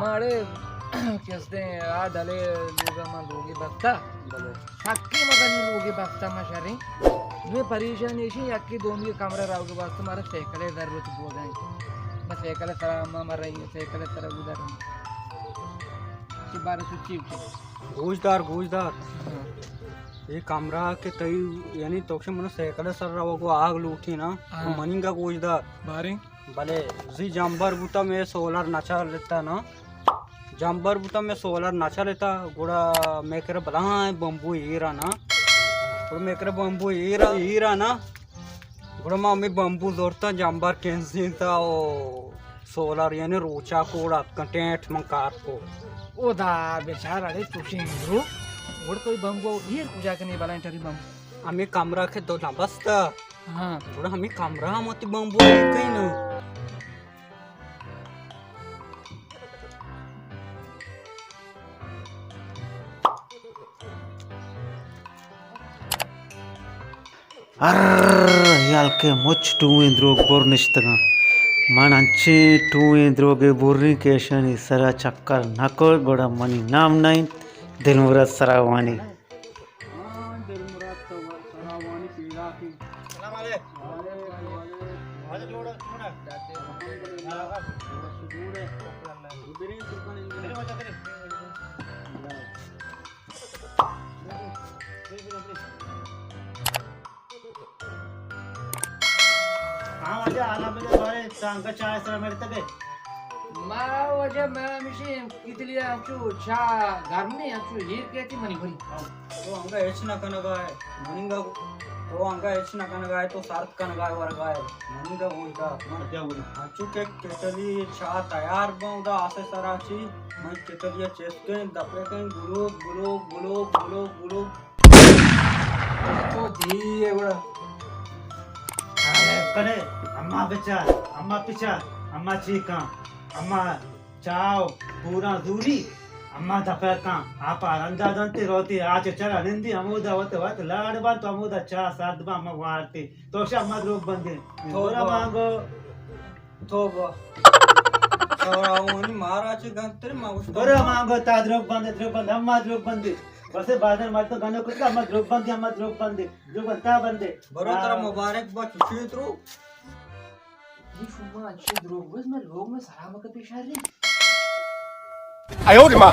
ماڑے کستے آ ڈلے لوگا ما لوگی بستا۔ بلے۔ شکی مگنی لوگی بستا ما شریں۔ نوے پریشانی ایشی یکی دومی کمرہ راوگی بستا مارا سائیکل ضرورت بوگا۔ ما سائیکل سرا ما مرئی سائیکل سرا گزاریں۔ چی بارے سوچی اٹھے۔ گوشدار، گوشدار۔ ہاں۔ اے کمرہ کہ تئی، یعنی تو کہ من سائیکل سر روگو آگ لوٹی نا، ہاں۔ منینگا گوشدار۔ باریں۔ بلے زی جمبر بوتا میں سولر نچا لیتا نا۔ جمبر بوتا میں سولر نچا لیتا، گڑا میں کرا بلائیں بمبو ایرا نا۔ گڑا میں کرا بمبو ایرا، ایرا نا۔ گڑا ما ہمے بمبو زورتاں، جمبر کنزینتا او سولر یعنی روچا کوڑ اتکن ٹینٹ من کار کو۔ او دا بیچارہ اڑے چوشیں درو۔ گڑا تو بمبو ایر کجا کنے بلائیں ٹری بمبو؟ ہمے کمرہ کہ تو نہ بستا۔ ہاں۔ گڑا ہمے کمرہ ہم وتی بمبو ایر کئی نا۔ ار، ہیال کہ مچ ٹوئیں دروگ بر نشتگاں۔ من انچیں ٹوئیں دروگے بریں کہ اشانی سرا چکر نہ کت، گڑا منی نام نہ انت دلمراد سراوانی۔ ہاں، دلمراد سوا-، سراوانی پیڑا کی۔ السلام علیکم۔ وعلیکم السلام۔ واجہ جوڑ ئے، چون ئے؟ الحمدللہ۔ جوڑ ئے۔ بریں سکن اندر۔ بریں واجہ بریں۔ ہاں واجہ، حالا بدے بارے، تانکہ چائے سرا مرتگے۔ ما واجہ، ما ہمیشی کتلی انچو چا گرمی انچو ہیر کیتی منی بری۔ تو انگا ہچ نہ کنگا ہے، مننگا تو انگا ہچ نہ کنگا ہے، تو سرد کنگا ہے ورگا ہے، مننگا گوشتا۔ من کیا بولوں؟ انچو کہ کتلی چا تیار بوں، دا آسے سرا چی، من کتلی چست کن، دپے کن، Globe, Globe, Globe, Globe, Globe. تو دی ہے گڑا۔ کنے، اما بچار، اما پچار، اما چی کن، اما چاو، پورا زوری، اما دپے کن، آپا رندا دنتی روتی، آچ چرا نندی، امودا وت، وت لاڑ بان تو امودا چا سرد بان، اما وارتی۔ تو شا اما دروگ بندی۔ تو گڑا با۔ مانگو۔ توبہ۔ سراوانی مارا چہ گنتر ما گوشت۔ برو مانگو تا دروگ بندے، دروگ بندے، اما دروگ بندے۔ بس بازار مردم گنو کتا، اما دروگ بندے، اما دروگ بندے۔ دروگ بنتا بندے۔ برو ترا آ۔ مبارک با چوشی ترو۔ یہ شما انچے دروگ بز میں لوگ میں سلام کا پیش آ رہی۔ آیو ری ماں۔